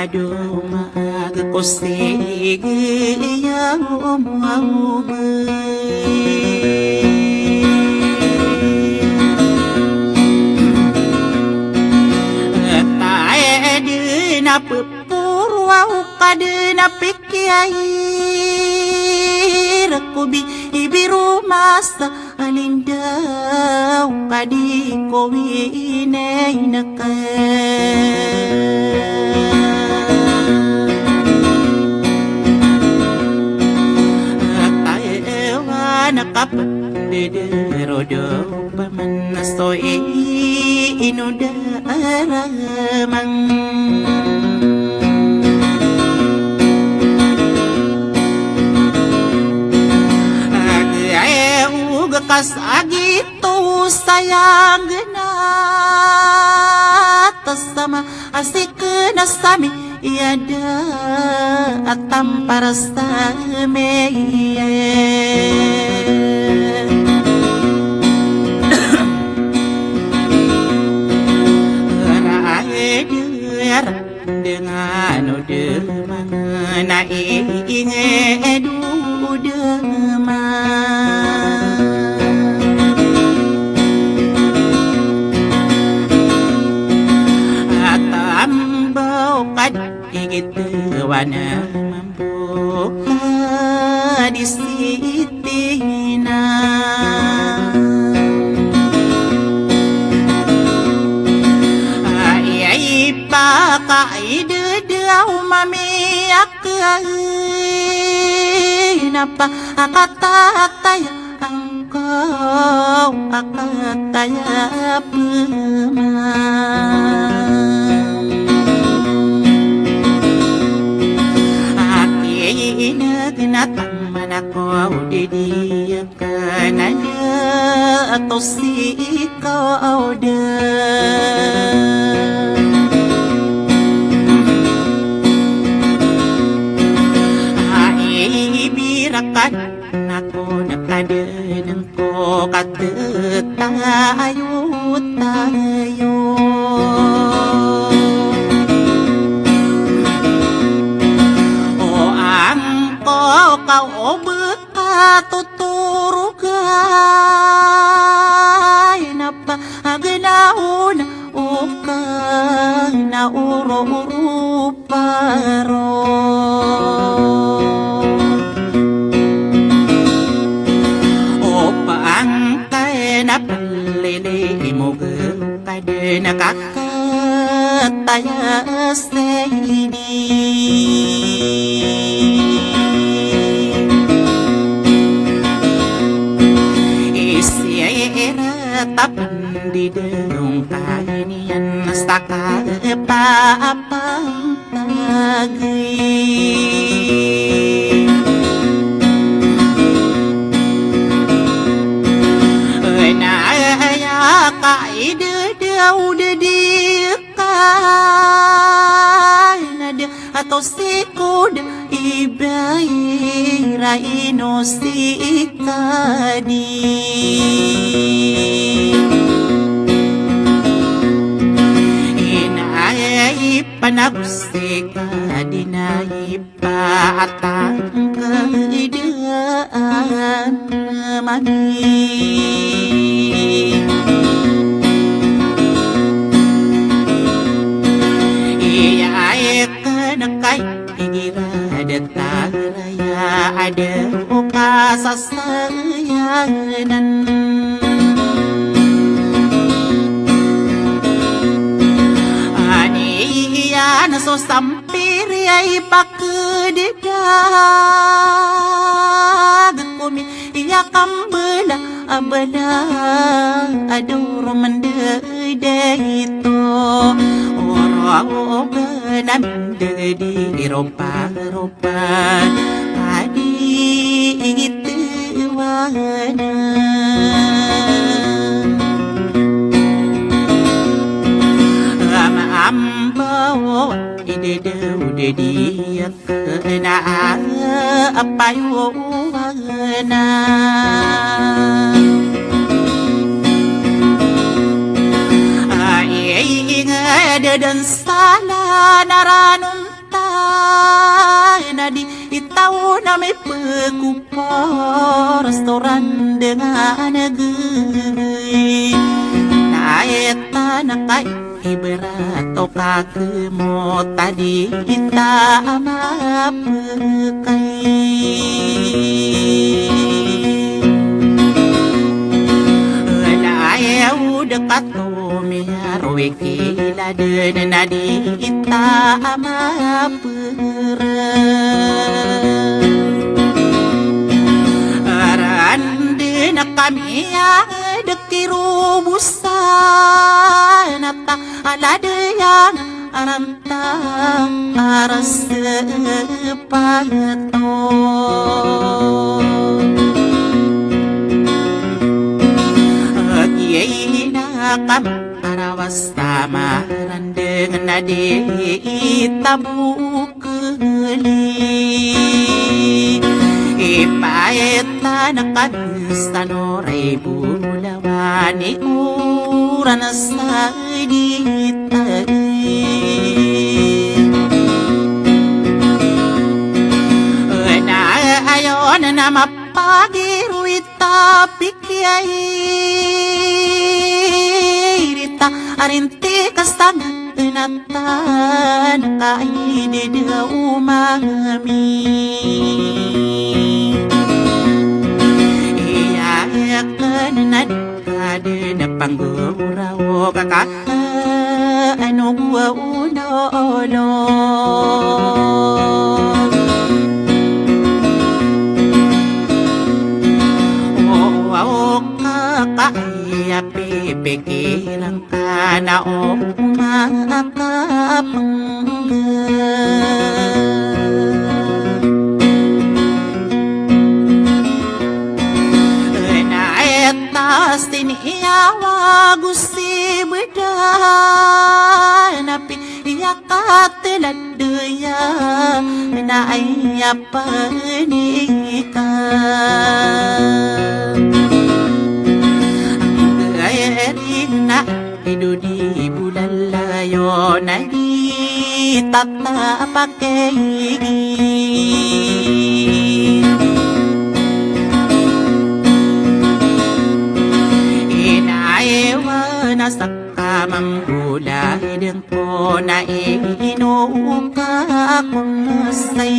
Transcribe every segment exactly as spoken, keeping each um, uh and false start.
Ado maag ko sigi iya umawbe. Tae di na pepuru au kadi na pikiai rekubi ibiru masa. Alindaw kadi ko winay naka. Taewa naka pdedero do paman so inoda aramang. Agi ae uga kas agi to sayang gena tasama asik na sami iyada atampar sami. Rae dera Dengan o dema na inged o dema. Atam ba o kad igit wana mambo ka di siti na. Ay, ay, Pakaidede aw mami a kena pa a katataya angkaw a kataya pema. Aki ineg na taman ako di diya Kanada ato si ikaw da. Ay, birakan ako na kadenen ko katetayo tayo. O angko ka o bek Katotorogan apa a ginaon o kanaorooroparo. O pangkay na pelili mo geng ka den a kakataya seydi. Isiyay irat a pendidong ka iniyan sa kapaapang tagi. Na aya ka idadaw dadi Kanada ato si koda ibayra ino si kadi. Ina ay panago si kadi na ipaatang ka idaan mami. Iya ay ka na kay igira da taraya ada o kasasayanan. Ani iya na so sampiri ay pakedi Dag komi iya kambela abela adoro mendede ito. Oro awo gana mendede iropa ropa adi igit wana. Ama ambawo idede udede iya Kena a payowana. Ay, ay, inged den sa lana ranon Di i taw na mipekopor so randeng a nagey. Na aya tano ka iberat o kakemot a di ta mapekay. Aya o dekato miyaro i kiladen a di ta mapekay. Aran den a kami a dekirobosan a ta alade yang aran ta aras pato. Agiyay na kam arawas ta marandeng na di ta bokeli. Ipaitan a kami sa noray bolawan i oran sa di ta. Na ayon na mapagiro i ta pikiyay rita arin ti kasang na tan ka i di da umami. Iya kan na di ka di na pangguraw ka ka ano gua uno olo. O, o, ka, ka, iya, pi, pikiran ka na o makapengga. Na aya ta siniyawa go si beda na pi iya katelad iya na aya panika. Ang gaya rin na ido di bulalayo na di tatapakegi. Inaiwa na sa kamanggola ideng ko na ino ka konsay.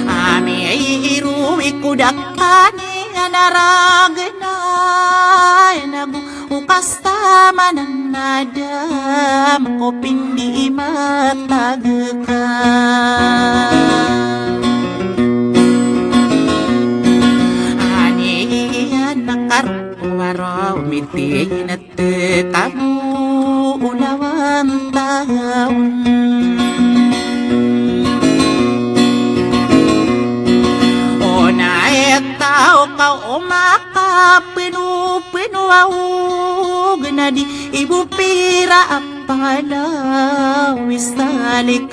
Ami ay iruwi ko dakani anaragna nago o kasama na nadam ko pindi matagka. Ani iyan na karo waro miti na tekamu ulawan taon. Ona etaw ka o makapeno-peno aw genadi ibo pira a palaw i salik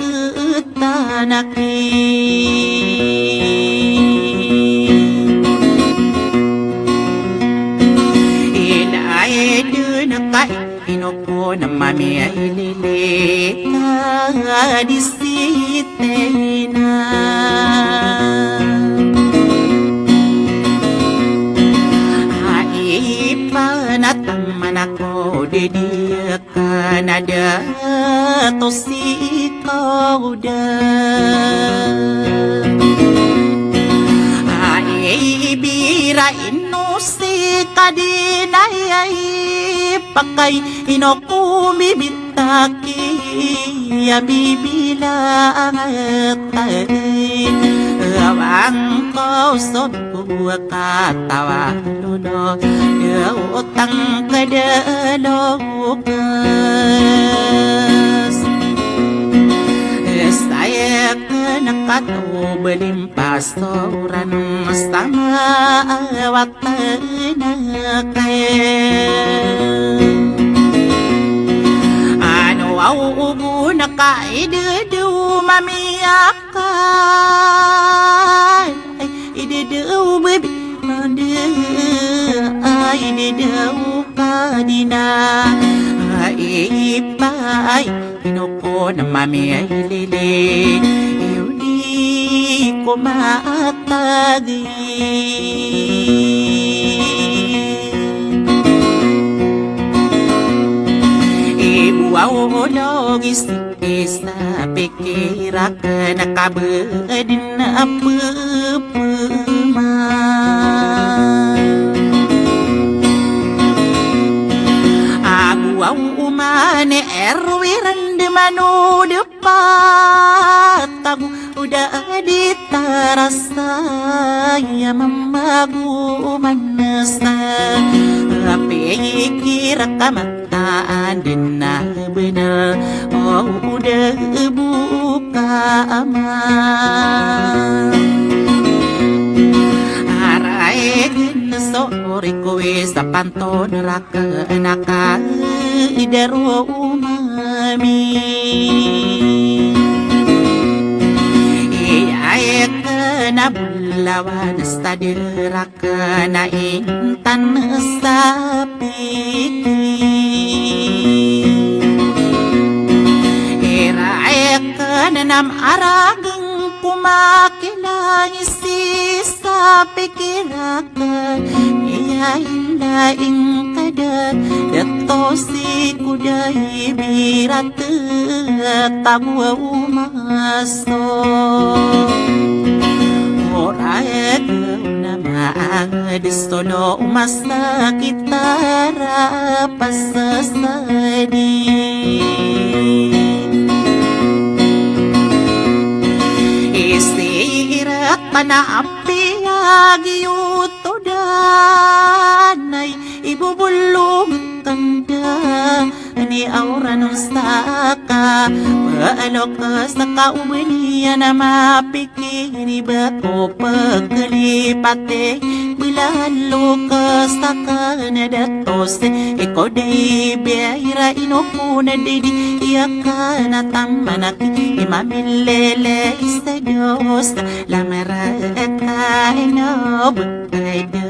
tanaki. Ina eden ka ino ko na mami a ilili ka di sitena. A ipanataman ako di dia Kanada to si ikaw da. Ay, ibira ino si kadinay ay pakay ino kumibintaki ya bibilangat ay awang ko sob Buwa katawa lolo, da otang ka da lokas. Saya ka na kato balimpas toran sama awatan kaya. Ano aw ubo na ka idadu mamiyak Ay, ay, idadaw, baby, manda. Ay, idadaw ka di na. Ay, ipa, ay, na mamilili, iyo di ko matagi. Ibo a olog i sii sa pikir akn a kabadn a pphama. Ago a oman i irwirnd man o dpat ago o da a di tarasa a mamagoman sa pikir ka mataan dn a bnar o da bo ka ama. Aray dn so rikowi sa panton rak kna ka idaro mami. Iyai kna bolawan a stad rakn a intan sa piki. Iray kna nam aragn ko makilang i sii sa pikir akn. Iyai nda ingkada dato sii ko da i birat tago a omaso. Orag na maag di solo masakit a rapasasadi. Isirat na apiya giyoto danay ibobolog kanda. Ani awran on saka, paloka saka o bniyan a mapikir i ba ko pklipat i bla loka saka na dato sii ko da i biyai ra ino ko na didi iya ka na taman aki i mamilili sa dosa. Lamara ka ino bkada